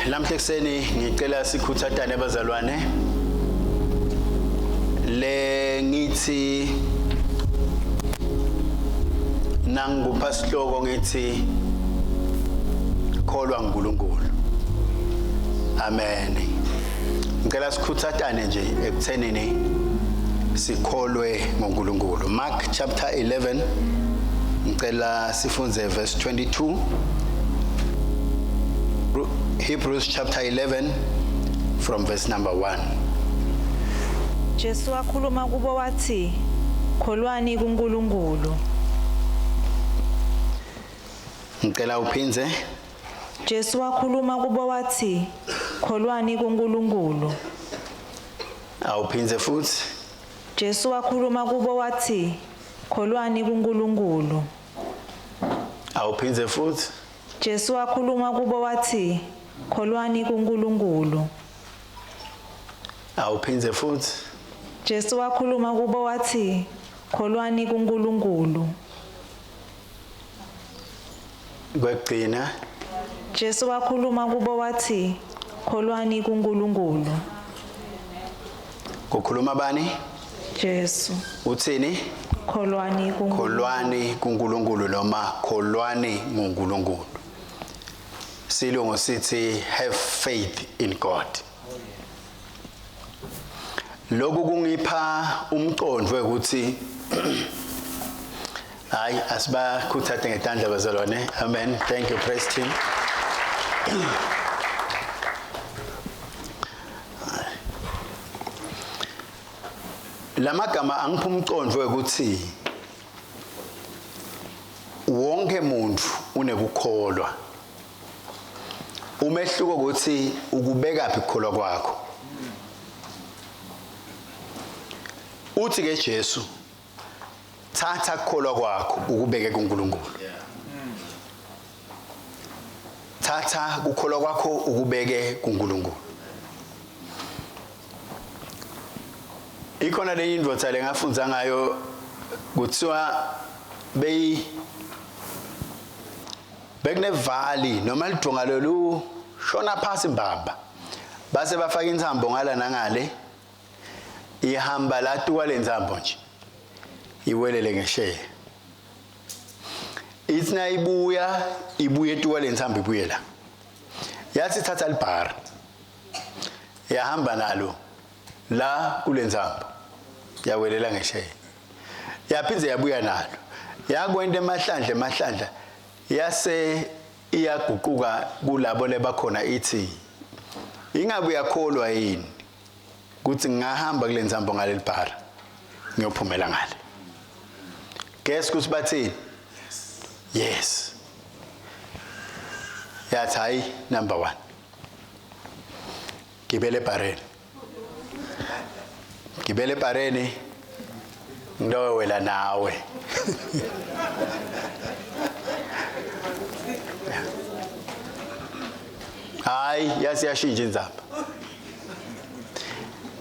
Lamhla ekuseni ngicela sikhuthatane bazalwane. Le ngithi nangikupha sihloko ngithi kholwa nguNkulunkulu. Amen. Ngicela sikhuthatane nje ekuthenini sikholwe ngoNkulunkulu. Mark chapter 11 ngicela sifunze verse 22. Hebrews chapter 11 from verse number 1. Jesu wakhuluma kubo wathi, Kholwani kuNkulunkulu. Ngicela uphindze. Jesu wakhuluma kubo wathi, Kholwani kuNkulunkulu. Awuphindze futhi. Jesu wakhuluma kubo wathi, Kholwani kuNkulunkulu. Awuphindze futhi. Jesu wakhuluma kubo wathi, Kholwani kuNkulunkulu. Awuphindze futhi. Jesu wakhuluma kubo wathi, Kholwani kuNkulunkulu. Kwekugcina. Jesu wakhuluma kubo wathi, Kholwani kuNkulunkulu. Kukhuluma bani? Jesu. Uthini? Kholwani kuNkulunkulu. Kholwani kuNkulunkulu noma kholwani nguNkulunkulu. Silungu sithi have faith in God. Lokhu kungipha umqondo ukuthi hayi asibakhuthathe ngetandla bazalwane. Amen. Thank you praise team. Lamagama angipha umqondo ukuthi wonke umuntu unekukholwa. Umehluko ukuthi ukubeka phi ukukholwa kwakho. Uthi ke Jesu thatha ukukholwa kwakho ukubeke kuNkulunkulu. Thatha ukukholwa kwakho ukubeke kuNkulunkulu. Ikhona lenye indoda lengafunza ngayo kuthiwa beyi bekunevali noma lidonga lolu shona phasi mbamba base bafaka intsambo ngala nangale ihamba la tuka lentsambo nje iwelele ngesheya ithi nayibuya ibuye tuka lentsambo ibuye la yathi thatha libhara yahamba nalo la kulentsambo yawelela ngesheya yaphinde yabuya nalo yakwenta emahlandla emahlandla yase iyaguquka kulabo lebakhona ithi ingabe uyakholwa yini ukuthi ngingahamba kule nsambo ngaleli bhara ngiyophumela ngale guess ukuthi bathini yes yathi hayi number 1 gibele ebhareni gibele ebhareni ngilowela nawe hayi yase yashintsha indzaba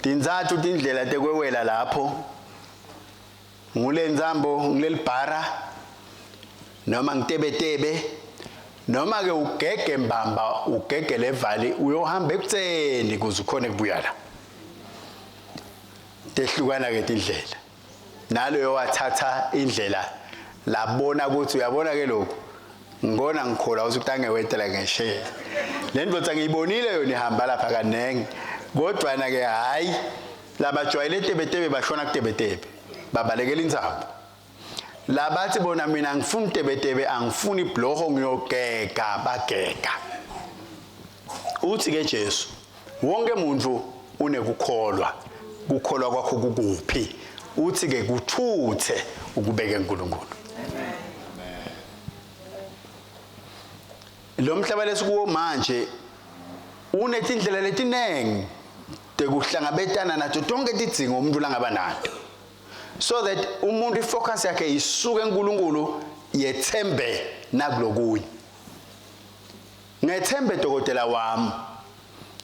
tintsathu tindlela tekwewela lapho ngule nzambo ngilelibhara noma ngitebetebe noma ke ugege mbamba ugege levali uyohamba ekutseni kuze ukhone kubuya la tehlukana ke tindlela naloyo wathatha indlela labona ukuthi uyabona ke lokhu ngibona ngikholwa ukuthi kutangewetela ngesheya le ndoda ngiyibonile yona ihamba lapha kaningi kodwa na ke hayi labajwayele tebetebe bashona kutebetebe babalekela insambo labathi bona mina ngifuna tebetebe angifuni ibloho ngiyogega bagega uthi ke Jesu wonke umuntu unekukholwa kukholwa kwakho kukuphi uthi ke kuthuthe ukubeke uNkulunkulu lo mhlaba lesikuwo manje unetindlela letinengi tekuhlangabetana nato tonke tidzingo umuntu langaba nato so that umuntu ifocus yakhe isuke eNkulunkulu yethembe nakulokunye ngethembe dokotela wami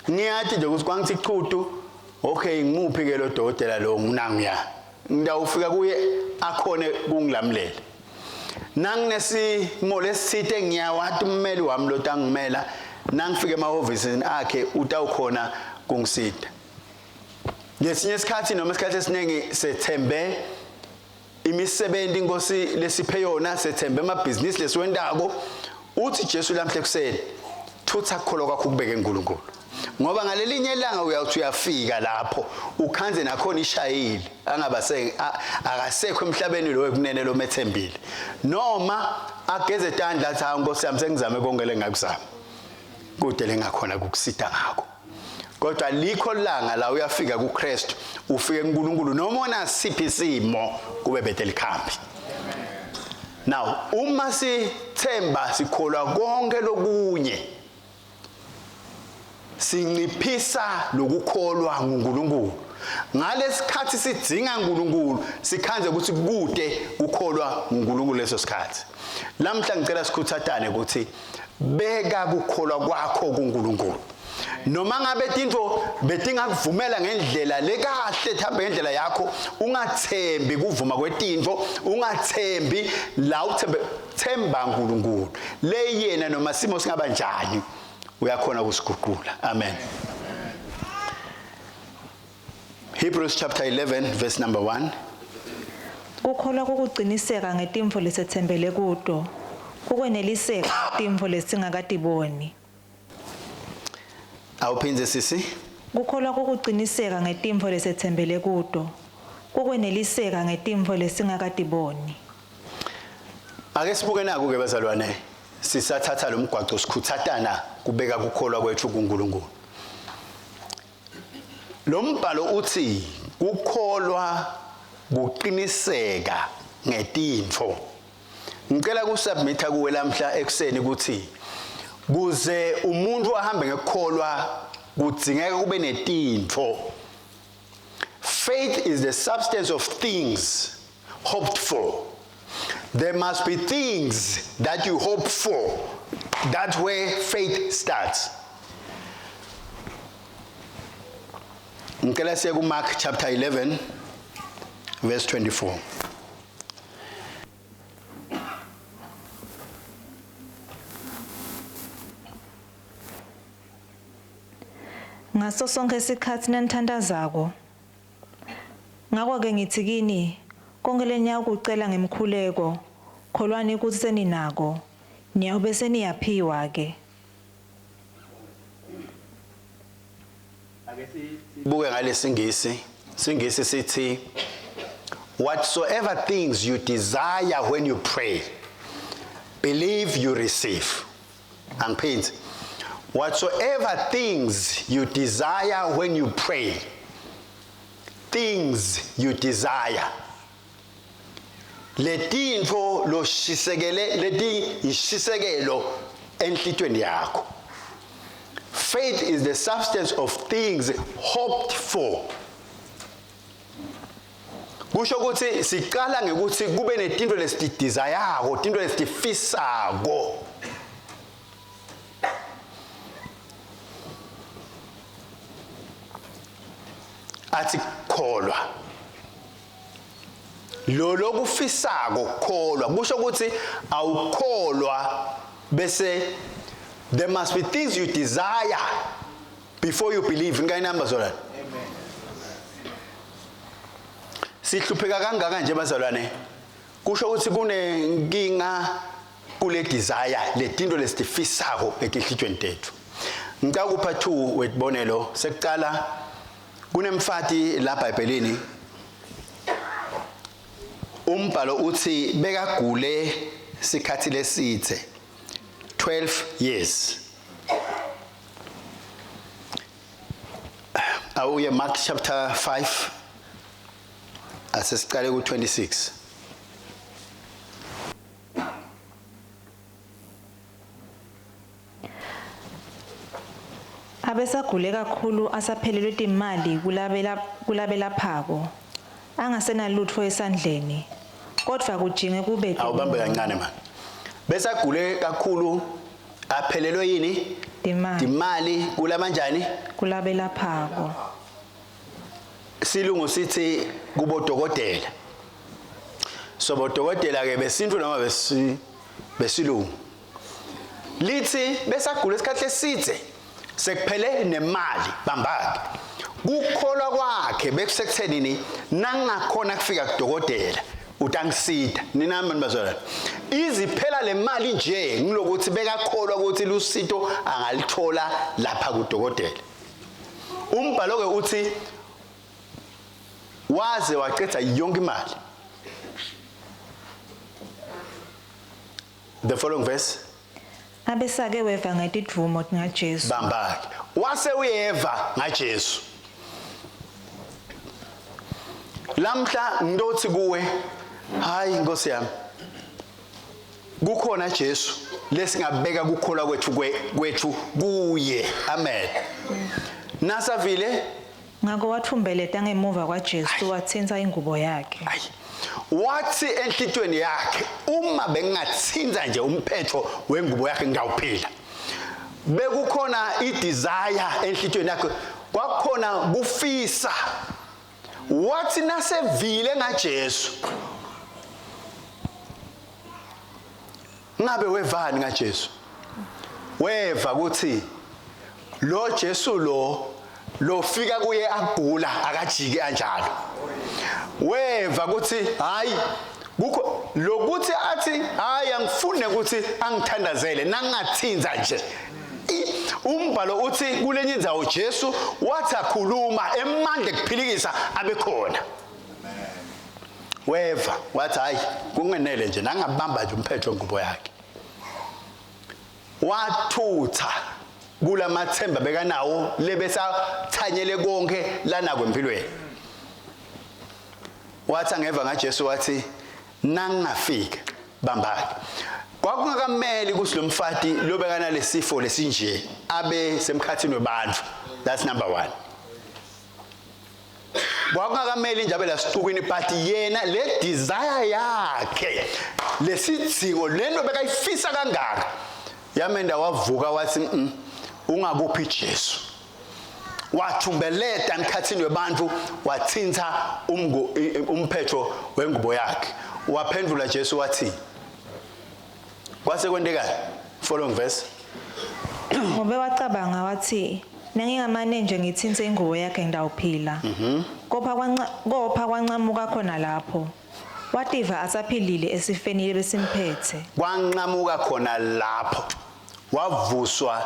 ngiyathi nje ukuthi kwangithi chutu okay ngimuphi ke lo dokotela lo nginangiya ngidawufika kuye akhone kungilamulela nanginesimo lesithite ngiyawati ummeli wami lo tangimela Nangifika emahhovisini akhe utawukhona kungisita. Ngesinye isikhathi noma isikhathi esiningi sethembe imisebenzi inkosi lesiphe yona, sethembe amabhizinisi lesiwentako. Uthi Jesu lamhla ekuseni, thutha kukholwa kwakho kubeke uNkulunkulu. Ngoba ngalelinye ilanga uyawuthi uyafika lapho ukhanze nakhona ishayile, angabase akasekho emhlabeni lo ekunene lomethembile. Noma ageze tandla athi hawu Nkosi yami sengizame konke lengakuzama. Kude lengakhona kukusita ngakho. Kodwa likho langa la uyafika kuKristu, ufike kuNkulunkulu noma ona siphi isimo kube bete likhambi. Now uma sithemba sikholwa konke lokunye sinciphisa lokukholwa nguNkulunkulu. Ngalesikhathi sidzinga uNkulunkulu sikhanze ukuthi kude kukholwa nguNkulunkulu leso sikhathi. Lamhla ngicela sikhuthatane ukuthi beka kukholwa kwakho kuNkulunkulu. Noma ngabe tintfo betingakuvumela ngendlela lekahle thambe ngendlela yakho, ungathembi kuvuma kwetintfo, ungathembi la uthembe, themba uNkulunkulu. Le yena noma simo singaba njani uyakhona kusiguqula. Amen. Hebrews chapter 11 verse number 1. Kukholwa kukuciniseka ngetintfo lesetsembele kuto, kukweneliseka tintfo lesingakatiboni. Awuphindze sisi. Kukholwa kukuciniseka ngetintfo lesetsembele kuto, kukweneliseka ngetintfo lesingakatiboni. Ake sibuke naku ke bazalwane, sisathatha lo mgwaco sikhuthatana kubeka kukholwa kwethu kuNkulunkulu. Lo mbhalo uthi kukholwa kuqiniseka ngetintfo. Ngicela kusubmitha kuwe lamhla ekuseni ukuthi kuze umuntu ahambe ngekukholwa kudzingeka kube netintfo. Faith is the substance of things hoped for. There must be things that you hope for. That's where faith starts. Ngicela siye ku-Mark chapter 11 verse 24. Ngaso sonke isikhathi nanithandazako. Ngakho-ke ngithi kini, konke leniyakucela ngemkhuleko, kholwani ukuthi seninako, niyawube seniyaphiwa-ke. Buke ngalesingisi, singisi sithi whatsoever things you desire when you pray, believe you receive. Angiphindze. Whatsoever things you desire when you pray, things you desire. Letintfo loshisekele leti ishisekelo enhlitweni yakho. Faith is the substance of things hoped for. Kusho ukuthi siqala ngekuthi kube netinto lesitidesirako, tinto lesitifisako. Athi kholwa. Lo lokufisako kholwa kusho ukuthi awukholwa bese there must be things you desire before you believe. Ngayinamba zolana. Amen. Sihlupheka kangaka nje bazalwane. Kusho ukuthi kunenkinga kule desire letinto lesitifisako etinhlitweni tethu. Ngicela kupha 2 wetibonelo sekucala kunemfati la eBhayibhelini. Umbhalo uthi bekagule sikhathi lesithe 12 years. Awuye Mark chapter 5 asesiqale ku 26. Abesagule kakhulu asaphelelwe timali kulabela kulabelaphako. Angasenalutfo esandleni. Kodvwa kujinge kube Awubambe kancane man. Besagule kakhulu aphelelwe yini? Timali. Timali kulabanjani? Kulabelaphako. Silungu sithi kubo dokotela. So bodokotela ke besintu noma besi besilungu. Lithi besagula isikhathi eside sekuphele nemali bambake. Kukholwa kwakhe bekusekuthenini nangakhona kufika kudokotela utangisida ninami bantu bazalwane iziphela le mali nje ngilokuthi bekakholwa ukuthi lusito angalithola lapha kudokotela umbhalo ke uthi waze waqeda yonke imali the following verse Abesake weva ngetidvumo ngaJesu. Bambake. Wase uyeva ngaJesu. Lamhla ngidothi kuwe hayi Nkosi yami. Kukhona Jesu lesingabeka kukholwa kwethu kwethu kuye. Amen. Nasavile Ngako watfumbeleta ngemuva kwaJesu watsintsa ingubo yakhe. Ayi. Wathi enhlitweni yakhe uma bengingathinta nje umphetho wengubo yakhe ngawuphila. Bekukhona idesire enhlitweni yakhe kwakukhona kufisa. Wathi nasevile ngaJesu Ngabe wevani ngaJesu? Weva ukuthi lo Jesu lo lofika kuye agula akajiki anjalo. Weva ukuthi hayi kukho lokuthi athi hayi angifune ukuthi angithandazele nangathinza nje umbhalo uthi kulenye indzawo Jesu wathi akhuluma emandla ekuphilikisa abekhona weva wathi hayi kungenele nje nangabamba nje umphetho wengubo yakhe wathutha kulamathemba bekanawo lebesathanyele konke lanako empilweni wathi angeva ngaJesu wathi nangingafika bambake kwakungakameli ukuthi lo mfati lobekanalesifo lesinje abe semkhathini webantu that's number 1 kwakungakameli nje abe lasicukwini but yena le desire yakhe lesidzingo lento bekayifisa kangaka yamenda wavuka wathi mm, ungakuphi Jesu wathumbeleta emkhathini webantu wathintha umphetho wengubo yakhe waphendula Jesu wathi kwase kwentekani following verse Ngobe wacabanga wathi nangingamane nje ngitsintse ingubo yakhe ngitawuphila. Mhm. Kopha kwanca kopha kwancamuka khona lapho. Wativa asaphilile esifeni lebesimphethe. Kwanqamuka khona lapho. Wavuswa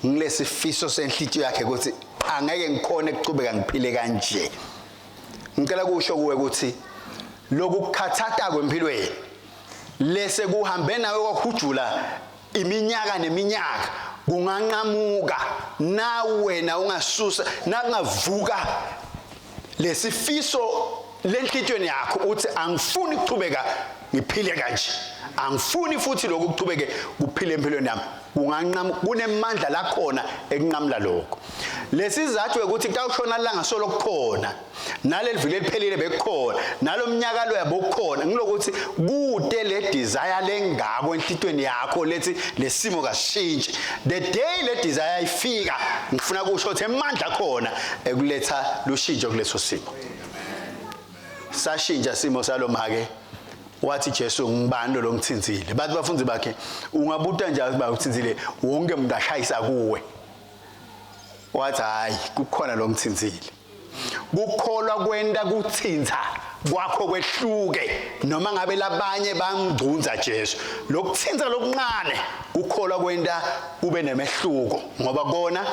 ngilesifiso senhlitiyo yakhe ukuthi angeke ngikhone ukuchubeka ngiphile kanje. Ngicela kusho kuwe ukuthi lokukhathatha kwempilweni lese kuhambe nawe kwahujula iminyaka neminyaka kunganqamuka nawena ungasusa nakungavuka lesifiso lenhlitweni yakho uthi angifuni ukuchubeka ngiphile kanje angifuni futhi lokhu kuchubeke kuphile empilweni yami kunganqamu kunemandla lakhona ekunqamula lokho lesizathu ukuthi kutawushona langa solo kukhona naleli viki eliphelile bekukhona nalomnyaka lo yabo kukhona ngilokuthi kude le desire lengako enhlitweni yakho lethi lesimo kashintshe the day le desire ifika ngifuna kusho ukuthi emandla khona ekuletha lushintsho kuleso simo sashintsha simo salomake wathi Jesu ngibani lo ngithinzile bathi bafunzi bakhe ungabuta njani ukuba uthinzile wonke umuntu ashayisa kuwe wathi hayi kukhona lo ngithinzile kukholwa kwenta kuthinza kwakho kwehluke noma ngabe labanye bangcunza Jesu lokuthinza lokuncane kukholwa kwenta kube nemehluko ngoba kona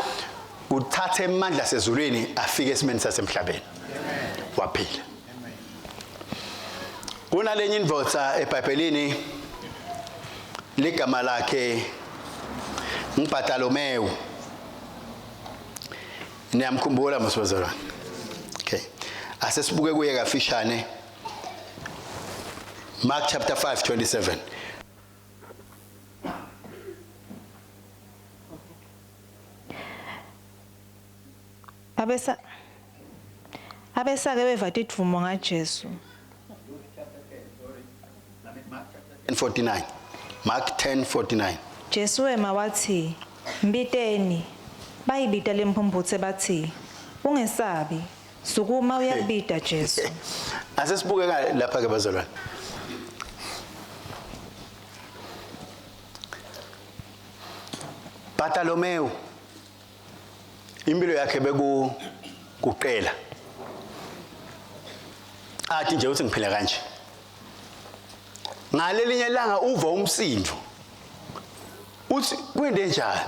kuthatha emandla sezulwini afike esimeni sasemhlabeni waphila kunalenye indvodza eBhayibhelini ligama lakhe ngibhatalomewu niyamkhumbula mosibazalwane okay asesibuke kuye kafishane Mark chapter 5 27 Abesa Abesake beva tidvumo ngaJesu. 10:49 Mark 10:49 Jesu wema watsi, "Mbiteni." Bayibita lemphumphutse batsi, "Ungesabi, sukuma uyakubita Jesu." Asesibuke lapha ke bazalwane. Bartholomew impilo yakhe beku kuqela athi nje uthi ngiphila kanje ngalelinye ilanga uva umsindo uthi kwende njani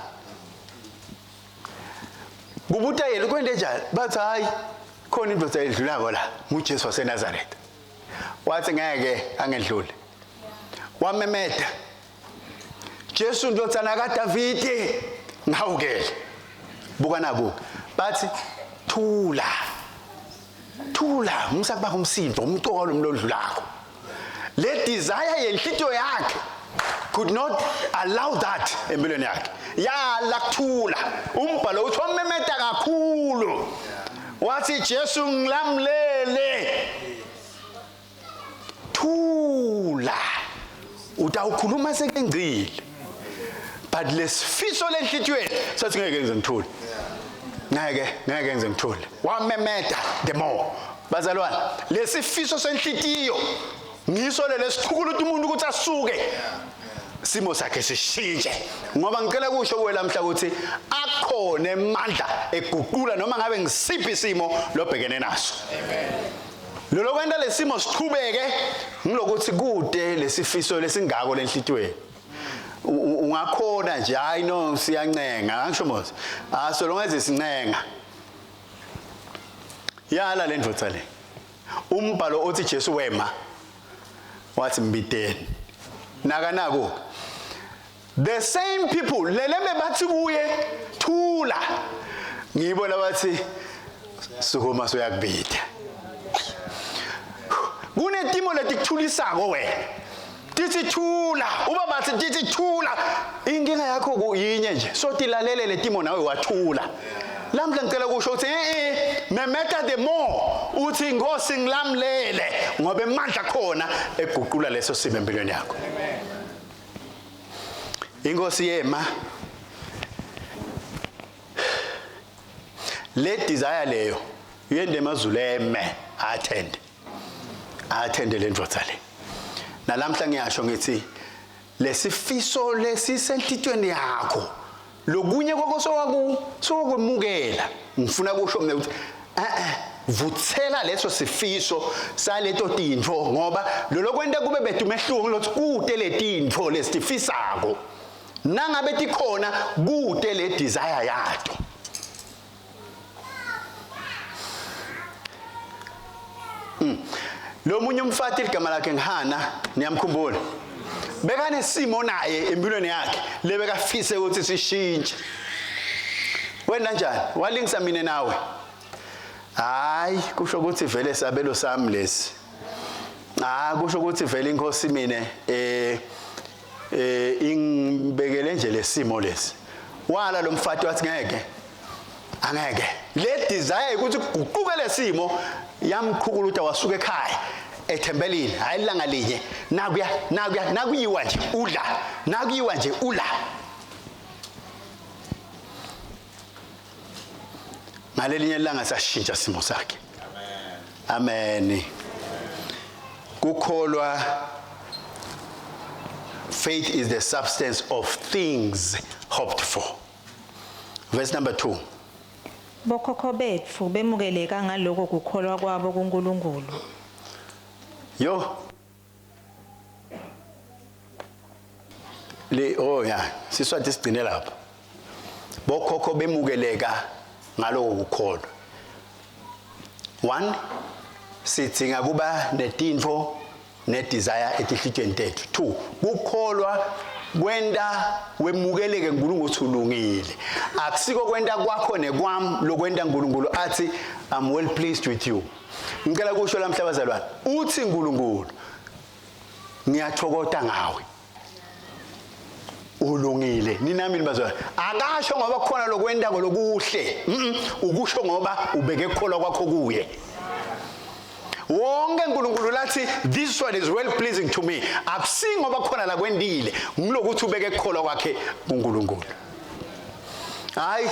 kubuta yena kwende njani bathi hayi khona indoda edlulako la nguJesu waseNazaretha wathi ngeke angedlule wamemeta Jesu ndodana kaDavide ngawukele buka naku bathi thula thula musa kuba umsindo umcoka lomlodlulako le desire yenhlitiyo yakhe could not allow that empilweni yakhe yala kuthula umbhalo uthi wamemeta kakhulu wathi Jesu ngilamlele thula utawukhuluma sekengcile but lesifiso lenhlitiyweni sathi ngeke ngize ngithule ngeke ngeke ngize ngithule wamemeta the more bazalwane lesifiso senhlitiyo ngiso lelesichukula ukuthi umuntu ukuthi asuke simo sakhe sishintshe ngoba ngicela kusho kuwe lamhla ukuthi akhona emandla eguqula noma ngabe ngisiphi isimo lobhekene naso amen Lolo kwenta lesimo siqhubeke ngilokuthi kude lesifiso lesingako lenhlitweni. Ungakhona nje hayi no siyancenga angisho mos. Ah so long as sincenga. Yala le ndvodza le. Umbhalo othi Jesu wema wathi mbiteni. Naka naku. The same people lelebe bathi kuye thula. Ngibo labathi sukuma soyakubita. Kunetimo letikuthulisako wena. Tithi thula, uba bathi tithi thula. Inkinga yakho kuyinye nje. So tilalele letimo nawe wathula. Lamhla ngicela kusho ukuthi eh eh memeta the more uthi inkosi ngilamlele ngoba emandla khona eguqula leso simo empilweni yakho. Amen. Inkosi yema le desire leyo yende emazulu eme attend attend le ndvodza le nalamhla ngiyasho ngithi lesifiso lesisenhlitweni yakho lokunye kwakho sowaku sokwemukela ngifuna kusho mina ukuthi eh eh vuthela leso sifiso saleto tintfo ngoba lolo kwenta kube betu umehluko ngilothi kute letintfo lesitifisako nangabe tikhona kute le desire yato Mm. Lo munye umfati ligama lakhe ngihana niyamkhumbula. Bekanesimo naye empilweni yakhe lebekafise ukuthi sishintshe. Wena njani? Walingisa mina nawe. Hayi kusho ukuthi vele sabelo sami lesi. Ah kusho ukuthi vele inkosi mina eh eh ingibekele nje lesimo lesi. Wala lo mfati wathi ngeke angeke le desire ukuthi kuguquke lesimo yamqhukula ukuthi wasuka ekhaya ethembelile hayi ilanga linye nakuya nakuya nakuyiwa nje udla nakuyiwa nje ula ngalelinye ilanga sashintsha simo sakhe amen kukholwa faith is the substance of things hoped for Verse number 2. Bokhokho betfu bemukeleka ngaloko kukholwa kwabo kuNkulunkulu. Yo. Le oh ya, siswati sigcine lapho. Bokhokho bemukeleka ngaloko kukholwa. 1 sidzinga kuba netintfo nedesire etihlitweni tethu 2 kukholwa kwenta wemukeleke uNkulunkulu ukuthi ulungile akusiko kwenta kwakho nekwami lokwenta uNkulunkulu athi I'm well pleased with you ngicela kusho lamhla bazalwane uthi uNkulunkulu ngiyathokoda ngawe ulungile ninami bazalwane akasho ngoba khona lokwenta ngolokuhle ukusho ngoba ubeke kukholwa kwakho kuye wonke uNkulunkulu lathi this one is well pleasing to me akusingoba khona la kwendile ngilokuthi ubeke kukholwa kwakhe kuNkulunkulu hayi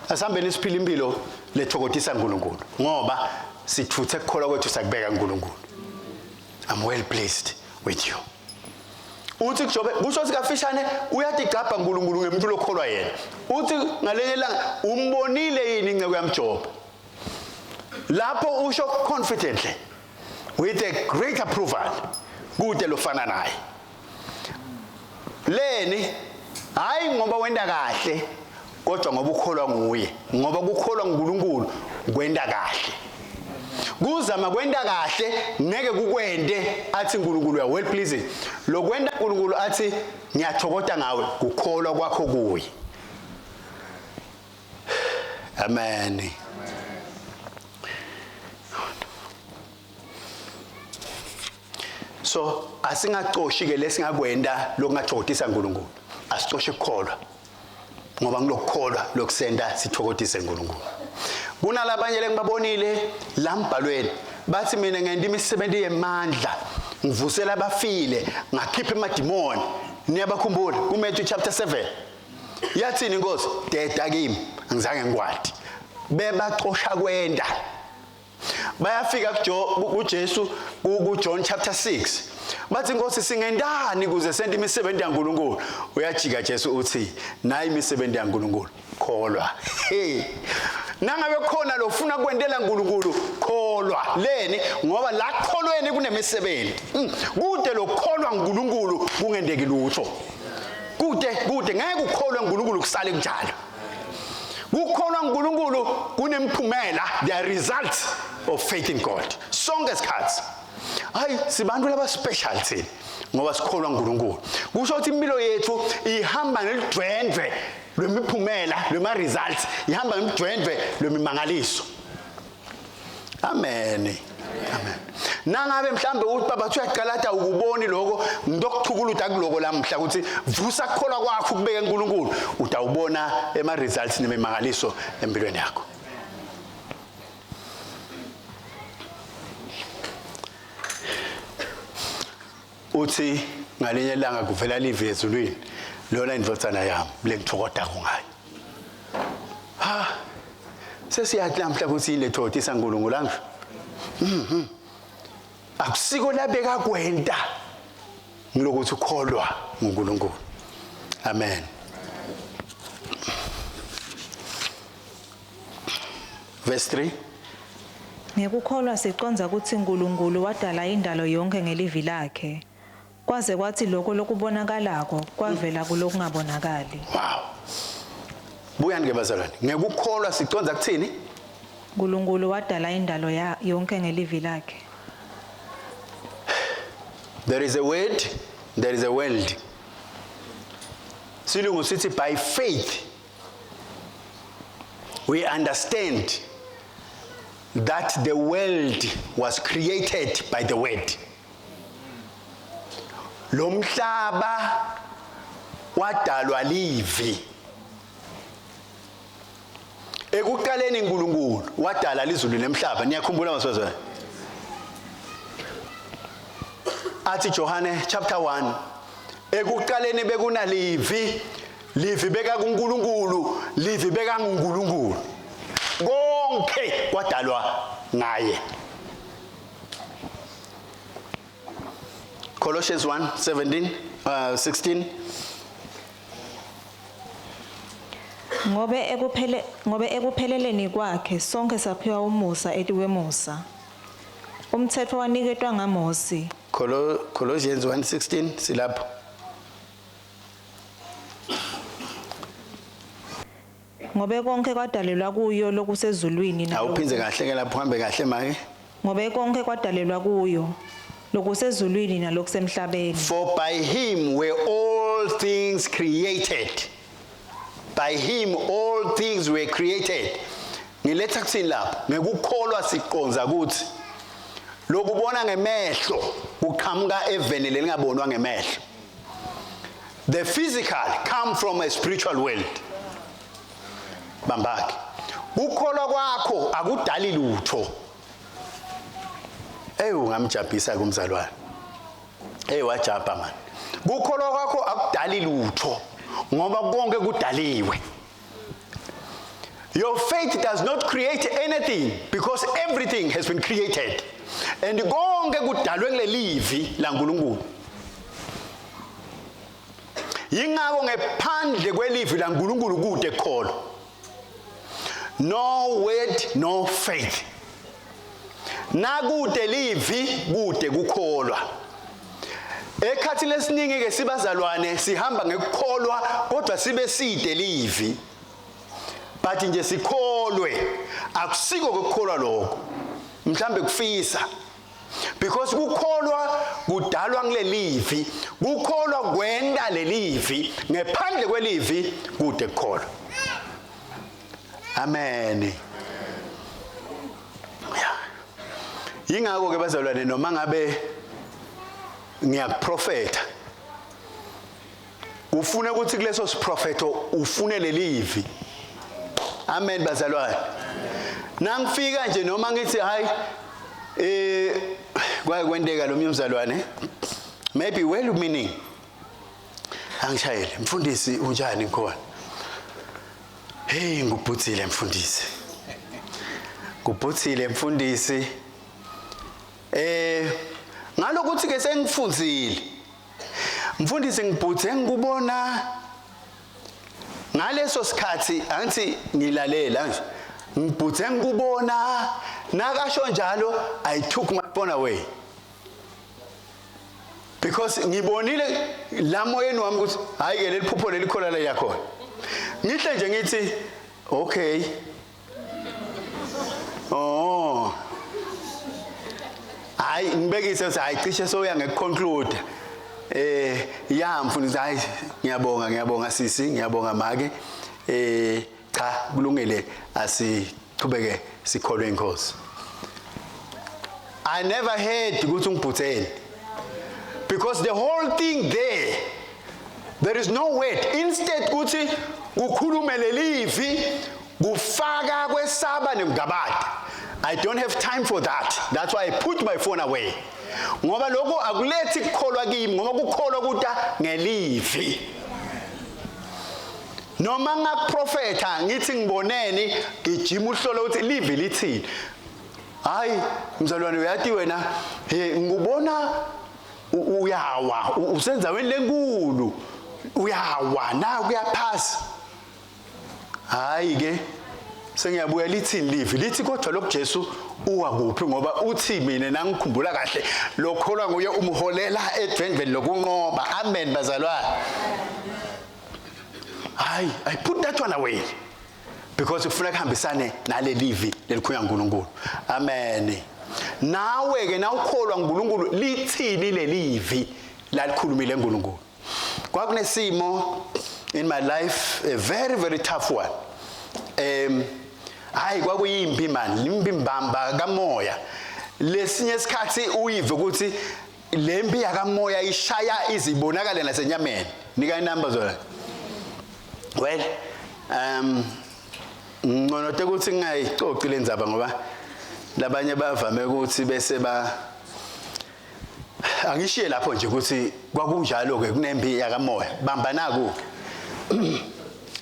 asihambeni siphila impilo lethokodisa uNkulunkulu ngoba sithuthe kukholwa kwethu sakubeka uNkulunkulu I'm well pleased with you. Uthi kuJobe kusho ukuthi kafishane uyatigcabha uNkulunkulu ngemuntu lokholwa yena. Uthi ngalenye ilanga umbonile yini inceku yamJobe? Lapho usho confidently with a great approval kude lofana naye. Leni hayi ngoba wenda kahle kodwa ngoba ukholwa nguye ngoba kukholwa nguNkulunkulu kwenda kahle. Kuzama kwenda kahle ngeke kukwende athi uNkulunkulu uya well pleasing. Lokwenda uNkulunkulu athi ngiyathokoda ngawe kukholwa kwakho kuye. Amen. So asingacoshi ke lesingakwenda lokungathokodisa uNkulunkulu. Asicoshe ukukholwa. Ngoba ngilokukholwa lokusenda sithokodise uNkulunkulu. Kunalabanye lengibabonile la mbhalweni bathi mina ngenta imisebenzi yemandla ngivusela abafile ngakhipha emadimoni niyabakhumbula kuMatthew chapter 7 yathini inkosi deda kimi angizange ngikwati bebacosha kwenda bayafika kuJesu kuJohn chapter 6 bathi inkosi singendani kuze sente imisebenzi yaNkuluNkulu uyajika Jesu uthi nayi imisebenzi yaNkuluNkulu kholwa hey nangabe khona lofuna kwentela uNkulunkulu kholwa leni ngoba la kholweni kunemisebenzi hmm. kude lokholwa uNkulunkulu kungendeki lutho kude kude ngeke ukholwe uNkulunkulu kusale kunjalo kukholwa uNkulunkulu kunemphumela the result of faith in God sonke isikhathi hayi sibantu laba special thina ngoba sikholwa uNkulunkulu kusho ukuthi impilo yethu ihamba nelidwendwe lwemiphumela lwema results ihamba ngemidwendwe lwemimangaliso amen amen nangabe mhlambe uthi baba uyaqalata ukuboni lokho ngizokuchukuluda kuloko lamhla ukuthi vusa kukholwa kwakho ukubeka uNkulunkulu utawubona ema results nemimangaliso empilweni yakho uthi ngalinye ilanga kuvela livi ezulwini lona indvodzana yami lengithokodako ngayo ha sesiyathi namhla ukuthi yini lethodisa uNkulunkulu angisho mhm akusiko labeka kwenta ngilokuthi ukholwa nguNkulunkulu amen verse 3 Ngekukholwa siqondza kutsi Nkulunkulu wadala indalo yonke ngelivi lakhe. Kwaze kwathi lokho lokubonakalako kwavela kulokungabonakali. Wow. Buyani ke bazalwane. Ngekukholwa siqondza kuthini? Nkulunkulu wadala indalo ya yonke ngelivi lakhe. There is a word, there is a world. Silungu sithi by faith we understand that the world was created by the word. Lo mhlaba wadalwa livi. Ekuqaleni uNkulunkulu wadala lizulu nemhlaba. Niyakhumbula maswazana? Athi Johane chapter 1 ekuqaleni bekunalivi livi beka kuNkulunkulu livi beka nguNkulunkulu konke kwadalwa ngaye Colossians 1 17 uh, 16 Ngobe ekuphele ngobe ekupheleleni kwakhe sonke saphiwa umusa etikwemusa. Umthetho waniketwa ngaMosi. Colossians 1:16 silapho. Ngobe konke kwadalelwa kuyo lokusezulwini Awuphindze kahle ke lapho uhambe kahle make. Ngobe konke kwadalelwa kuyo lokusezulwini nalokusemhlabeni. For by him were all things created. By him all things were created. Ngiletha kuthini lapho? Ngekukholwa siqonza ukuthi lokubona ngemehlo kuqhamuka eveni lelingabonwa ngemehlo. The physical come from a spiritual world. Bambake. Kukholwa kwakho akudali lutho. Ey ungamjabhisa kumzalwane. Hey wajabha man. Kukholwa kwakho akudali lutho ngoba konke kudaliwe. Your faith does not create anything because everything has been created. And konke kudalwe kulelivi laNkulunkulu. Yingakho ngephandle kwelivi laNkulunkulu kude kukholwa. No word, no faith. Nakude livi, kude kukholwa. Ekhathini lesiningi ke sibazalwane sihamba ngekukholwa kodwa sibe side livi. But nje sikholwe akusiko ukukholwa lokho. Mhlambe kufisa. Because kukholwa kudalwa kulelivi, kukholwa kwenda lelivi, ngephandle kwelivi kude kukholwa. Amen. Yingakho ke bazalwane noma ngabe ngiyakuprofetha ufune ukuthi kuleso siprofetho ufune lelivi. Amen bazalwane. Nangifika nje noma ngithi hayi kwake kwenteka lo mzalwane maybe well meaning angishayele mfundisi unjani ngikhona. Hey ngubhutsile mfundisi. Ngubhutsile mfundisi. Ngalokuthi ke sengifundzile. Mfundisi ngibhuthe ngikubona ngaleso sikhathi angithi ngilalela nje. Ngibhuthe ngikubona nakasho njalo I took my phone away. Because ngibonile la moyeni wami ukuthi hayi ke leli phupho leli khola la yakhona. Ngihle nje ngithi okay. Oh. Hayi ngibekise ukuthi hayi cishe soya ngekuconclude. Ya mfundisi hayi ngiyabonga ngiyabonga sisi ngiyabonga make. Cha kulungile asichubeke sikholwe inkosi. I never heard ukuthi ungibhutheni. Because the whole thing there, there is no word. Instead ukuthi kukhulume lelivi kufaka kwesaba nemgabade. I don't have time for that. That's why I put my phone away. Ngoba lokho akulethi kukholwa kimi ngoba kukholwa kuta ngelivi. Noma ngakuprofetha ngithi ngiboneni gijima uhlolo ukuthi livi lithini. Hayi mzalwane uyathi wena he ngubona uyawa usenzaweni lenkulu uyawa na kuyaphasa. Hayi ke sengiyabuya lithini livi lithi kodwa lokhu Jesu uwa kuphi ngoba uthi mina nangikhumbula kahle lokholwa nguye umholela edvendveni lokunqoba. Amen bazalwane. Hayi I put that one away. Because kufuna kuhambisane nalelivi lelikhuya uNkulunkulu. Amen. Nawe ke nawukholwa uNkulunkulu lithini lelivi lalikhulumile uNkulunkulu. Kwakunesimo in my life, a very very tough one. Hayi kwakuyimpi man, impi mbamba kamoya. Lesinye isikhathi uyive ukuthi lempi yakamoya ishaya izibonakale nasenyameni. Nika inamba zona. Well, ngcono ukuthi ngingayixoxi le ndzaba ngoba labanye bavame ukuthi bese ba angishiye lapho nje ukuthi kwakunjalo ke kunempi yakamoya bamba naku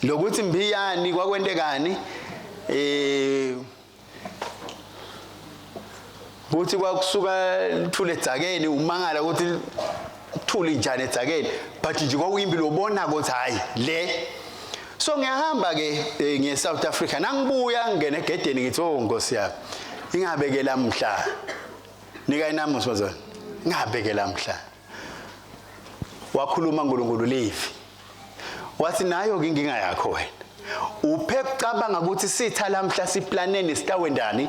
lokuthi mbiyani kwakwentekani kuthi kwakusuka lithule edzakeni umangala ukuthi thule njani edzakeni but nje kwakuyimpi lobona ukuthi hayi le. So ngiyahamba ke ngiye South Africa nangibuya ngene egedeni ngithi oh Nkosi yami ingabe ke lamhla nika inamba sibazana ingabe ke lamhla wakhuluma uNkulunkulu livi wathi nayo ke inkinga yakho wena uphe kucabanga ukuthi sitha lamhla siplaneni sitawendani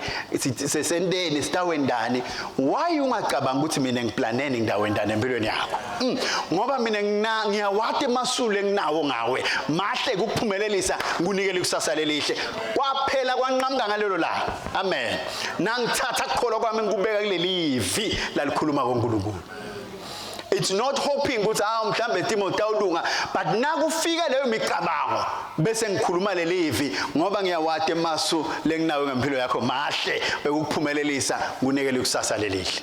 sesenteni sitawendani why ungacabanga ukuthi mina ngiplaneni ngidawendani empilweni yakho ngoba mina ngiyawati emasulu enginawo ngawe mahle ukuphumelelisa ngikunikele ikusasa lelihle kwaphela kwanqamuka ngalelo langa. Amen. Nangithatha kukholwa kwami ngikubeka kulelivi lalikhuluma koNkulunkulu. It's not hoping ukuthi mhlambe Timothy awulunga but nakufika leyo micabango bese ngikhuluma lelivi ngoba ngiyawati emasu lenginawo ngempilo yakho mahle ukuphumelelisa ngunikele ikusasa lelihle.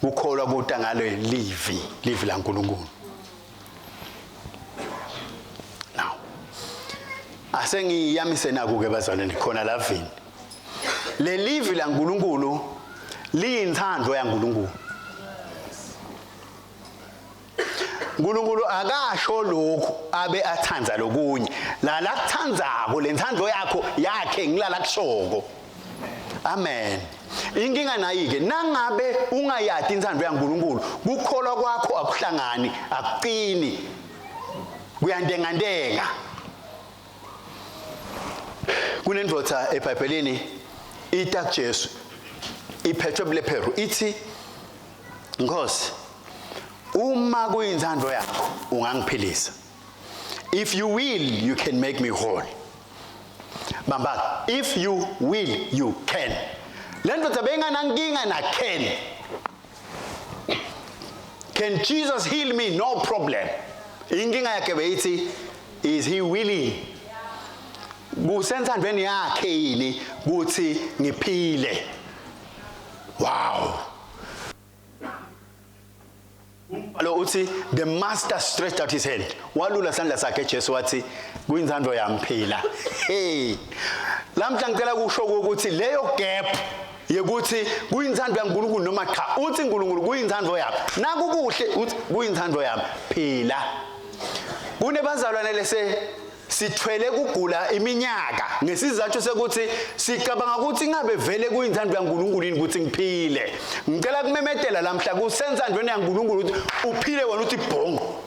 Kukholwa kuta ngalo livi livi laNkulunkulu. Now asengiyamise naku ke bazalwane khona lavini. Lelivi laNkulunkulu liyinthando yaNkulunkulu. uNkulunkulu akasho lokhu abe athandza lokunye. La la kuthandzako lenthando yakho yakhe ngilala kushoko. Amen. Inkinga nayi ke nangabe ungayati inthando yaNkulunkulu, kukholwa kwakho akuhlangani, akuqini. Kuyantengantenga. Kunendvodza eBhayibhelini ita kuJesu iphethwe bulepheru ithi Nkosi uma kuyinthando yakho ungangiphilisa. If you will you can make me whole. Bamba if you will you can. Le ndoda beyinganankinga na can. Can Jesus heal me? No problem. Inkinga yakhe beyithi is he willing? Kusenthandweni yakhe yini kuthi ngiphile? Wow. Umbhalo uthi the master stretched out his hand. Walula sandla sakhe Jesu wathi kuyinthando yami phila. Hey. Lamhla ngicela kusho ukuthi leyo gap yekuthi kuyinthando yaNkulunkulu noma cha uthi uNkulunkulu kuyinthando yami. Nakukuhle uthi kuyinthando yami phila. Kunebazalwane lese sithwele kugula iminyaka ngesizathu sekuthi sicabanga ukuthi ngabe vele kuyinthando yaNkulunkulu yini ukuthi ngiphile. Ngicela kumemetela lamhla kusenthandweni yaNkulunkulu ukuthi uphile wena uthi bhongo.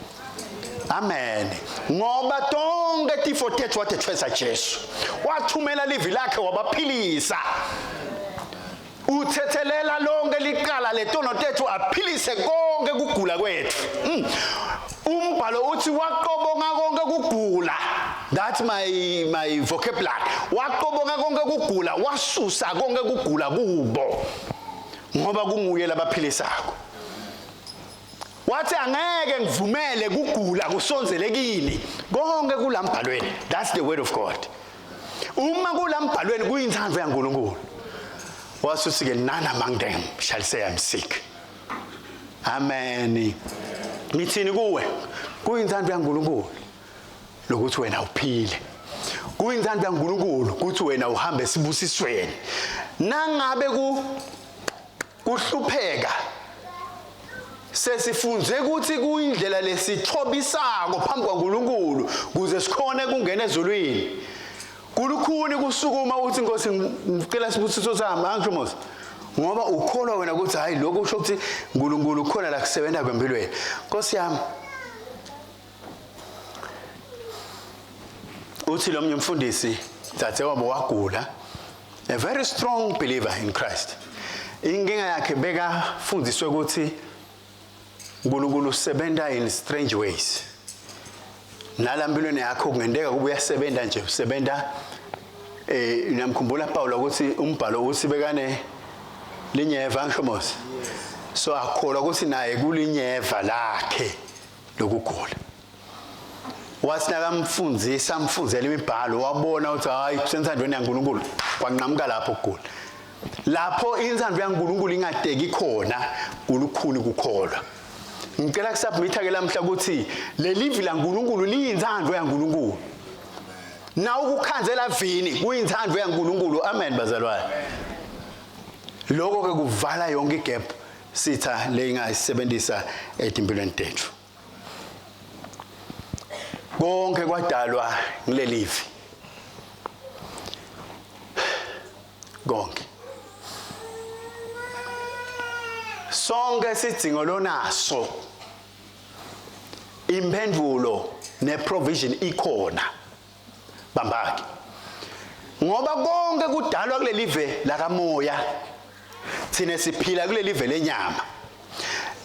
Amen. Ngoba tonke tifo tethu watethwesa Jesu. Wathumela livi lakhe wabaphilisa. Uthethelela lonke liqala letono tethu aphilise konke kugula kwethu. Umbhalo uthi waqobonga konke kugula. That's my vocabulary. Waqobonga konke kugula, wasusa konke kugula kubo. Ngoba kunguye labaphilisako. Wathi angeke ngivumele kugula kusonzele kini. Konke kulambhalweni. That's the word of God. Uma kulambhalweni kuyinthando yaNkulunkulu. Wasuthi ke none among them shall say I'm sick. Amen. Ngithini kuwe? Kuyinthando yaNkulunkulu lokuthi wena uphile. Kuyinthando yaNkulunkulu ukuthi wena uhambe esibusisweni. Nangabe ku kuhlupheka sesifunze ukuthi kuyindlela lesithobisako phambi kwaNkulunkulu kuze sikhone kungena ezulwini. Kulukhuni kusukuma uthi Nkosi ngicela sibusiso sami angisho mos. Ngoba ukholwa wena ukuthi hayi lokho kusho ukuthi uNkulunkulu ukhona la kusebenza kwempilweni. Nkosi yami uthi lo mnye umfundisi dzadzewabo wagula a very strong believer in Christ. Inkinga yakhe bekafundiswe ukuthi uNkulunkulu usebenza in strange ways. Nala mpilweni yakho kungenteka kube uyasebenza nje usebenza namkhumbula Paul ukuthi umbhalo uthi bekane linyeva angisho mos. So akholwa ukuthi naye kulinyeva lakhe lokugula. Wathi nakamfundzisa amfundzela imibhalo wabona ukuthi hayi kusenthandweni yaNkulunkulu kwanqamuka lapho ukugula. Lapho inthando yaNkulunkulu ingadeki khona kulukhuni kukholwa. Ngicela kusubmit ke lamhla ukuthi lelivi laNkulunkulu liyinthando yaNkulunkulu. Na ukukhanzela vini kuyinthando yaNkulunkulu. Amen bazalwane. Lokho ke kuvala yonke igap sitha leyingayisebenzisa etimpilweni tethu. Konke kwadalwa ngilelivi. Konke. Sonke sidzingo lonaso. Impendulo neprovision ikhona. Bambake. Ngoba konke kudalwa kulelive lakamoya. Thina siphila kulelive lenyama.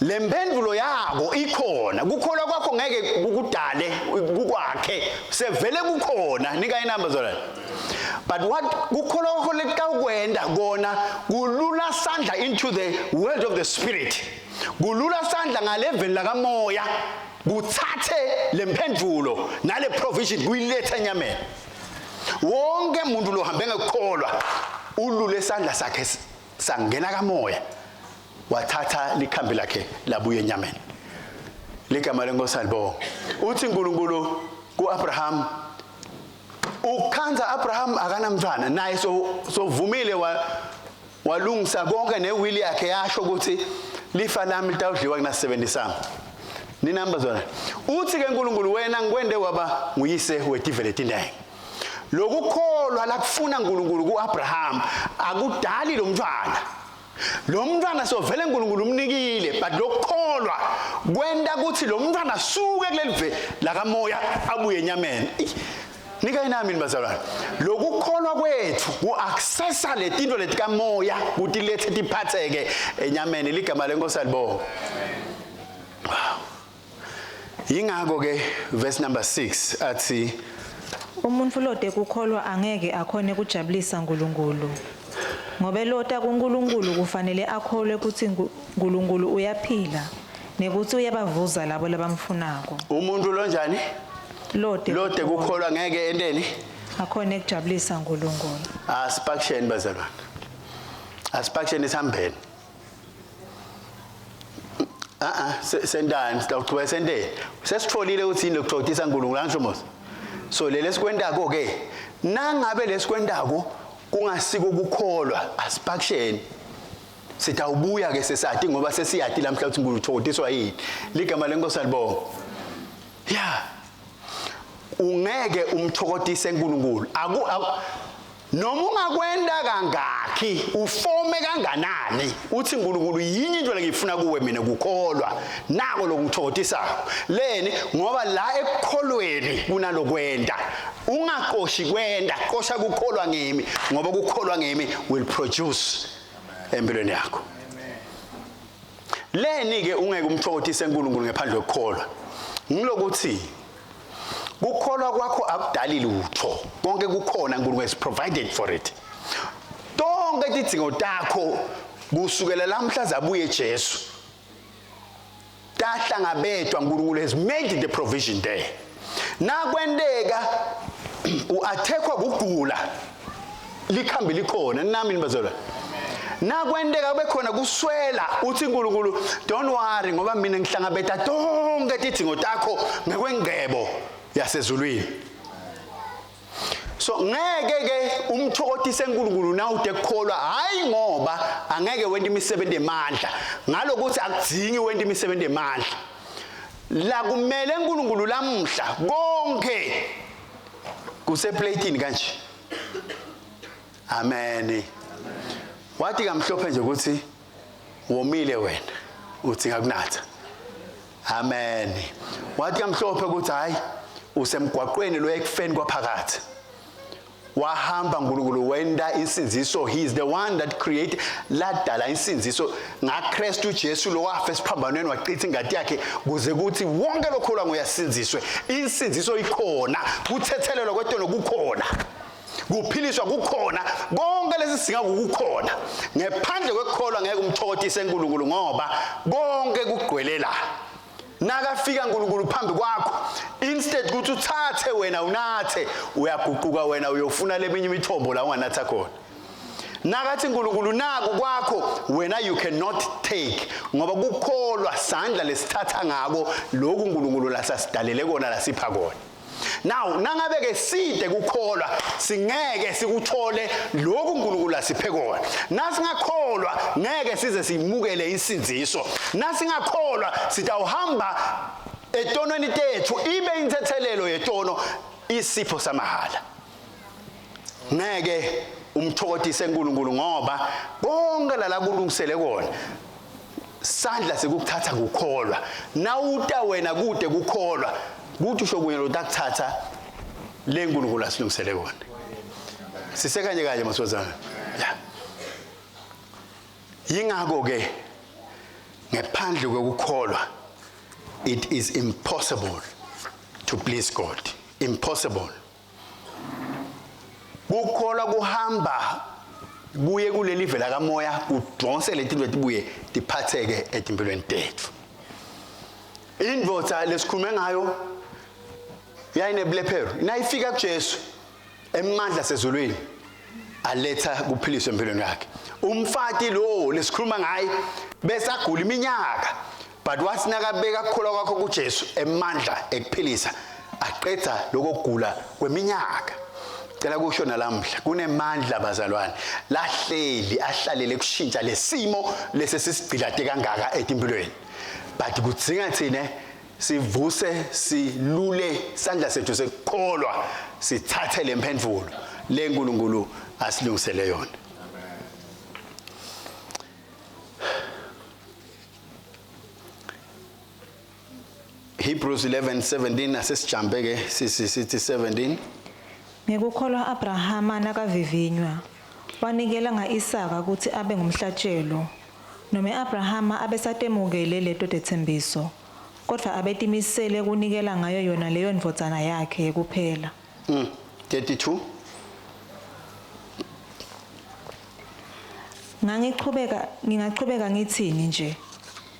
Lempendulo yako ikhona. Kukholwa kwakho ngeke kukudale kukwakhe. Sevele kukhona. Nika inamba zona. But what kukholwa kwakho lekutawukwenda kona kulula sandla into the world of the spirit. Kulula sandla ngaleveli lakamoya kuthathe lempendulo nale provision kuyiletha enyameni. Wonke umuntu lohambe ngekukholwa ulule sandla sakhe sangena kamoya wathatha likhambi lakhe labuya enyameni. Ligama lenkosi alibonga. Uthi uNkulunkulu kuAbraham ukhanza Abraham akanamntwana naye so sovumile walungisa konke newili yakhe yasho ukuthi lifa lami litawudliwa kunasebenzisana. Ninamba zona. Uthi ke uNkulunkulu wena ngikwende waba nguyise wetive letinengi. Lokukholwa lakufuna uNkulunkulu kuAbraham akudali lo mntwana. Lo mntwana sovele uNkulunkulu umnikile but lokukholwa kwenta ukuthi lo mntwana suke kuleli ve lakamoya abuye enyameni. Nika inami bazalwane. Lokukholwa kwethu kuaccessa letinto letikamoya kutilethe tiphatheke enyameni ligama lenkosi alibonga. Wow. Yingakho ke verse number 6 athi Umuntfu lote kukholwa angeke akhone kujabulisa uNkulunkulu. Ngobe lota kuNkulunkulu kufanele akholwe kutsi uNkulunkulu uyaphila nekutsi uyabavuza labo labamfunako. Umuntu lonjani? Lote lote kukholwa ngeke enteni? Akhone kujabulisa uNkulunkulu. Asipakisheni bazalwane. Asipakisheni sihambeni. Ah ah sendani sitawuchubeka senteni. Sesitfolile ukuthi yini lokuthokothisa uNkulunkulu angisho mos. So lele sikwentako ke nangabe lesikwentako kungasiko ukukholwa asipakisheni. Sitawubuya ke sesati ngoba sesiyati lamhla ukuthi uNkulunkulu uthokotiswa yini. Ligama lenkosi alibonga. Yeah. Ungeke umthokotise uNkulunkulu. Aku noma ungakwenda kangakhi ufome kanganani uthi uNkulunkulu yinye into lengifuna kuwe mina kukholwa nako lokungithokotisako leni ngoba la ekukholweni kunalokwenda ungaqoshi kwenda qosha kukholwa ngimi ngoba kukholwa ngimi will produce empilweni yakho leni ke ungeke umthokotise uNkulunkulu ngephandle kokukholwa ngilokuthi kukholwa kwakho akudali lutho konke kukhona uNkulunkulu has provided for it tonke tidzingo takho kusukela lamhla zabuye Jesu tahlangabetwa uNkulunkulu has made the provision there nakwenteka uattackwa kugula likhambi likhona nami nibazalwane nakwenteka kube khona kuswela uthi uNkulunkulu don't worry ngoba mina ngihlangabeta tonke tidzingo takho ngekwengcebo yasezulwini so ngeke ke umthokotise uNkulunkulu nawude kukholwa hayi ngoba angeke wente imisebenzi emandla ngalokuthi akudzingi wente imisebenzi emandla la kumele uNkulunkulu lamuhla konke kuseplatini kanje amen wathi kamhlophe nje ukuthi womile wena uthi ngakunatha amen wathi kamhlophe ukuthi hayi usemgwaqweni lo ekufeni kwaphakathi wahamba uNkulunkulu wenda insindiso he is the one that create ladala insindiso ngaKristu Jesu lo wafa esiphambanweni wachitha ingati yakhe kuze kuthi wonke lokholwa ngoyasinziswe insindiso ikhona kuthethelelwa kwetono kukhona kuphiliswa kukhona konke lesi singa kukhona ngephandle kwekukholwa ngeke umthokotise uNkulunkulu ngoba konke kugcwele la nakafika uNkulunkulu phambi kwakho instead ukuthi uthathe wena unathe uyaguquka wena uyofuna leminye imithombo la unganatha khona nakathi uNkulunkulu naku kwakho wena you cannot take ngoba kukholwa sandla lesithatha ngako lokhu uNkulunkulu lasasidalele kona lasipha kona Now nangabe ke side kukholwa singeke sikuthole lokhu uNkulunkulu asiphe kona. Nasingakholwa ngeke size simukele insindiso. Nasingakholwa sitawuhamba etonweni tethu ibe inthethelelo yetono isipho samahala. Ngeke umthokotise uNkulunkulu ngoba konke lala kulungisele kona sandla sekukuthatha kukholwa nawuta wena kude kukholwa kuthi usho kunye lotakuthatha le nkulunkulu asilungisele kona sisekanye kanye masozana ya yingakho ke ngephandle kokukholwa it is impossible to please God impossible kukholwa kuhamba kuye kuleli vela kamoya kudonse letinto tibuye tiphatheke etimpilweni tethu indvodza lesikhulume ngayo yayinebulephero nayifika kuJesu emandla sezulwini aletha kuphiliswa empilweni yakhe umfati lo lesikhuluma ngaye besagula iminyaka but wathi nakabeka kukholwa kwakho kuJesu emandla ekuphilisa aqedza lokugula kweminyaka cela kusho nalamhla kunemandla bazalwane lahleli ahlalele kushintsha lesimo lesi sisigcilate kangaka etimpilweni but kudzinga thina Sivuse silule sandla sethu sekukholwa, sithathe lemphendvulo leNkulunkulu asilungisele yona. Hebrews 11:17 asesijampe ke sithi 17. Ngekukholwa Abrahama nakavivinywa wanikela ngaIsaka kutsi abe ngumhlatjelo. Nome Abrahama abesatemukele leto tetsembiso, kodvwa abetimisele kunikela ngayo yona leyo ndvodzana yakhe kuphela. 32. Ngingachubeka ngitsini nje?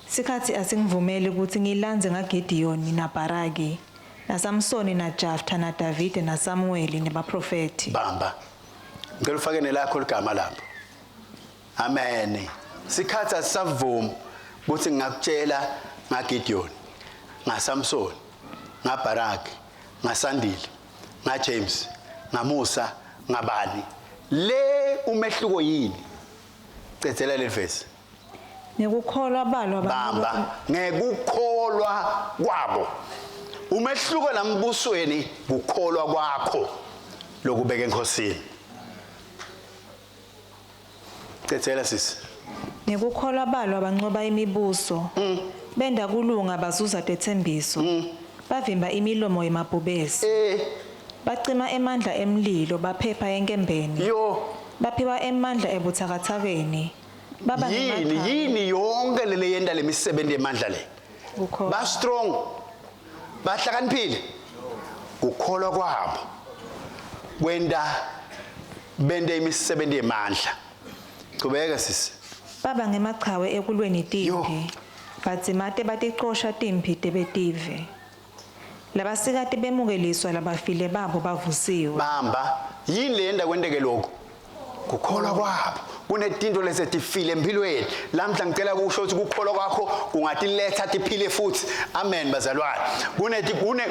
Sikhatsi asingivumeli kutsi ngilandze ngaGideyoni naBharaki naSamsoni naJafta naDavide naSamuweli nebaprofethi. Bamba. Ngicela ufake nelakho ligama lapho. Amen. Sikhatsi asisavumi kutsi ngingakutshela ngaGideon, ngaSamson, ngaBharaki, ngaSandile, ngaJames, ngaMusa, ngabani. Le umehluko yini? Cedzela le verse. Ngekukholwa balwa bamba ngekukholwa kwabo. Umehluko lambusweni kukholwa kwakho lokubeka enkosini. Cedzela sisi. Ngekukholwa balwa banqoba imibuso. Benda kulunga bazuza tetsembiso. Bavimba imilomo yemabhubesi. Bacima emandla emlilo baphepha enkembeni. Yo. Baphiwa emandla ebutsakatsakeni. Baba yini yonke leleyenda lemisebenzi yemandla le. Ba strong. Bahlakaniphile. Kukholwa kwabo kwenda bende imisebenzi yemandla. Qhubeka sisi. Baba ngemachawe ekulweni timpi. Badzimate baticosha timpi tebetive. Labasikati bemukeliswa labafile babo bavusiwe. Bamba yini leyenda kwenteke lokho? Kukholwa kwabo. Kunetinto lesetifile empilweni. Lamhla ngicela kusho ukuthi kukholwa kwakho kungatiletha tiphile futhi. Amen bazalwane.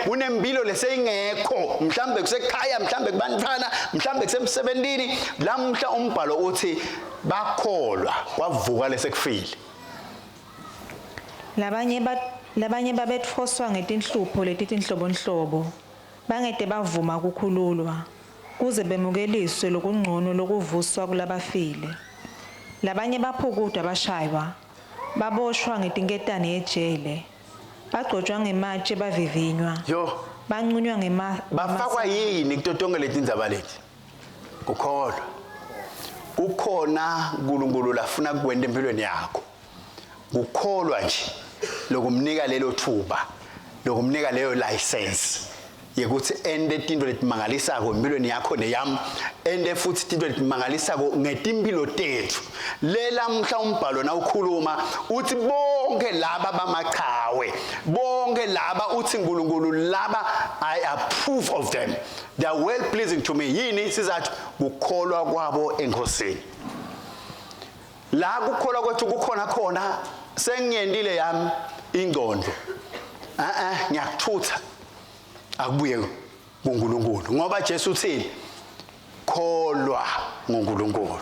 Kunempilo leseyingekho, mhlambe kusekhaya, mhlambe kubantwana, mhlambe kusemsebentini. Lamhla umbhalo uthi bakholwa kwavuka lesekufile. Labanye babetfoswa ngetinhlupho letitinhlobonhlobo, bangete bavuma kukhululwa, kuze bemukeliswe lokungcono lokuvuswa kulabafile. Labanye baphukutwa bashaywa, baboshwa ngetinketane ejele, bagcotshwa ngematshe bavivinywa. Yo. Banqunywa ngema bafakwa yini kuto tonke letindzaba leti? Kukholwa. Kukhona uNkulunkulu lafuna kukwenta empilweni yakho. Kukholwa nje lokumnika lelo thuba, lokumnika leyo license yekuthi ende tinto letimangalisako empilweni yakho neyami, ende futhi tinto letimangalisako ngetimpilo tethu. Lela mhla umbhalo nawukhuluma uthi bonke laba bamachawe, bonke laba uthi uNkulunkulu laba I approve of them. They are well pleasing to me. Yini sizathu? Kukholwa kwabo enkosini. La kukholwa kwethu kukhona khona sengiyendile yami ingqondo. Ngiyakuthutha. Akubuye kuNkulunkulu ngoba Jesu uthini? Kholwa nguNkulunkulu.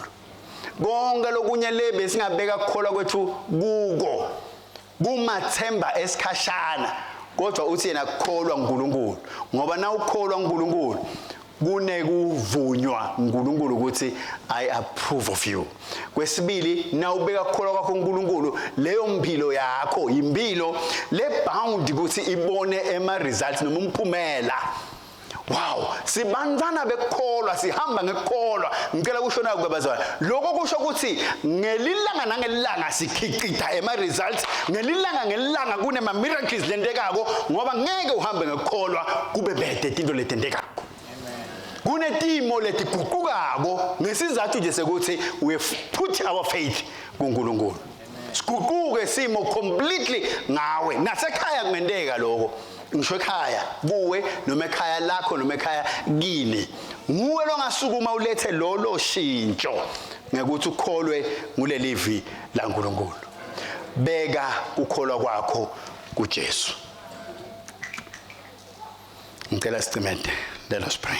Konke lokunye lebe singabeka kukholwa kwethu kuko kumathemba esikhashana, kodwa uthi yena kukholwa nguNkulunkulu, ngoba na ukholwa nguNkulunkulu kunekuvunywa nguNkulunkulu ukuthi I approve of you. Kwesibili, na ubeka kukholwa kwakho kuNkulunkulu, leyo mpilo yakho impilo le bound ukuthi ibone ema results noma umphumela. Wow, sibantwana bekukholwa, sihamba ngekukholwa. Ngicela kusho naku bazalwane. Lokho kusho ukuthi ngelilanga nangelanga sikhicita ema results, ngelilanga ngelanga kunema miracles lentekako, ngoba ngeke uhambe ngekukholwa kube bede tinto letentekako. Kunetimo letiguqukako ngesizathu nje sekuthi we have put our faith kuNkulunkulu. Siguquke simo completely ngawe. Nasekhaya kungenteka lokho. Ngisho ekhaya kuwe noma ekhaya lakho noma ekhaya kini. Nguwe longasukuma ulethe lolo shintsho ngekuthi ukholwe ngulelivi laNkulunkulu. Beka ukholwa kwakho kuJesu. Ngicela sicimente. Let us pray.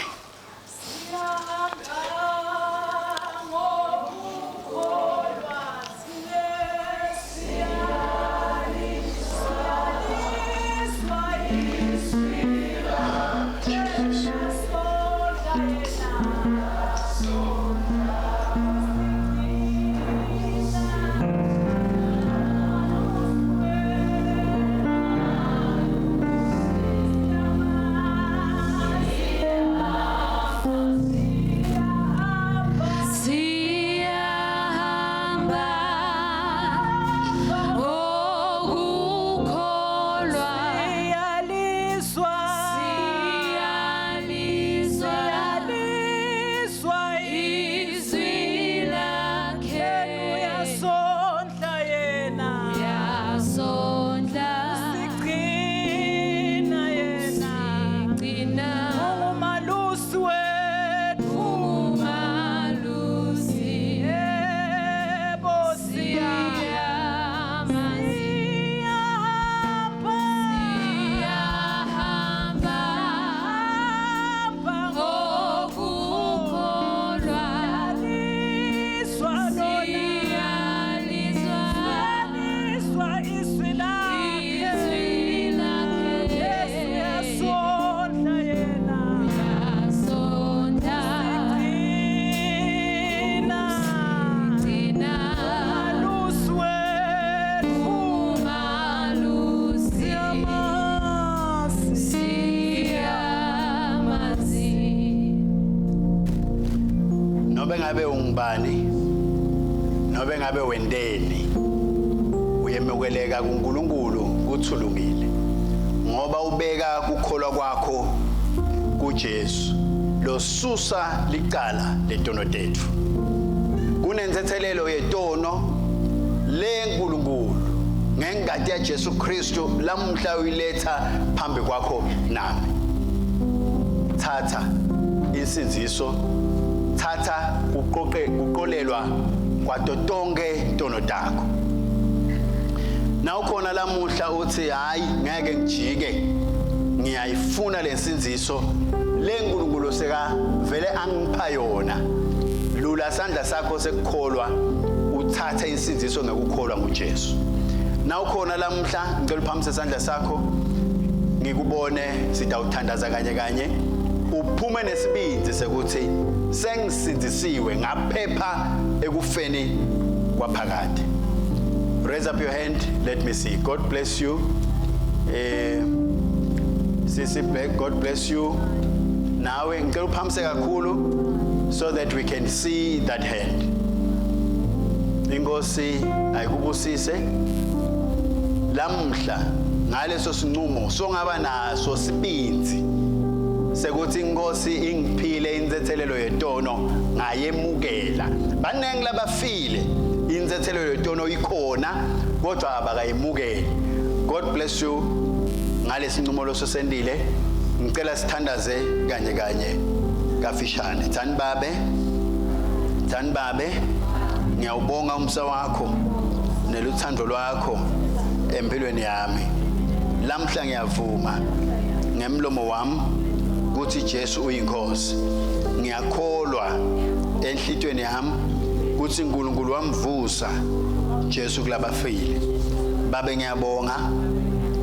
ngabe ungubani nobe ngabe wenteni uyemukeleka kuNkulunkulu kuthi ulungile ngoba ubeka kukholwa kwakho kuJesu losusa licala letono tetfu. Kunentethelelo yetono leNkulunkulu ngengati yaJesu Kristu lamuhla uyiletha phambi kwakho nami. Thatha insindziso, thatha kuqoqe kuqolelwa kwato tonke tono takho. Nawukhona lamuhla uthi hayi ngeke ngijike ngiyayifuna lensindziso leNkulunkulu seka vele angipha yona. Lula sandla sakho sekukholwa uthathe insindziso ngekukholwa nguJesu. Nawukhona lamuhla ngicela uphamise isandla sakho ngikubone sitawuthandaza kanye kanye uphume nesibindi sekuthi sengisindzisiwe ngaphepha ekufeni kwaphakade. Raise up your hand, let me see. God bless you. Sisi Black, God bless you. Nawe ngicela uphamise kakhulu so that we can see that hand. Inkosi ayikubusise. Lamhla ngaleso sinqumo songaba naso sibindzi sekuthi inkosi ingiphile intethelelo yetono ngayemukela. Baningi labafile intethelelo yetono ikhona kodwa abakayemukeli. God bless you ngalesinqumo lososendile. Ngicela sithandaze kanye kanye kafishane. Thani babe, thani babe, ngiyawubonga umsa wakho neluthando lwakho empilweni yami. Lamhla ngiyavuma ngemlomo wami ukuthi Jesu uyinkosi. Ngiyakholwa enhlitweni yami ukuthi uNkulunkulu wamvusa Jesu kulabafile. Babe ngiyabonga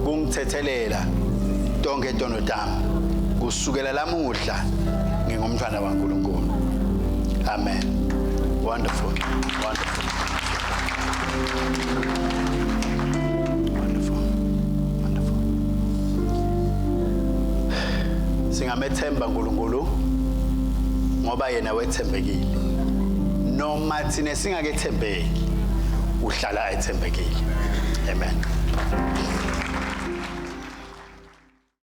kungithethelela tonke tono tami. Kusukela lamuhla ngingumntwana waNkulunkulu. Amen. Wonderful. Wonderful. Wonderful. Wonderful. Singamethemba uNkulunkulu ngoba yena wethembekile. Noma thina singakethembeki uhlala ethembekile. Amen.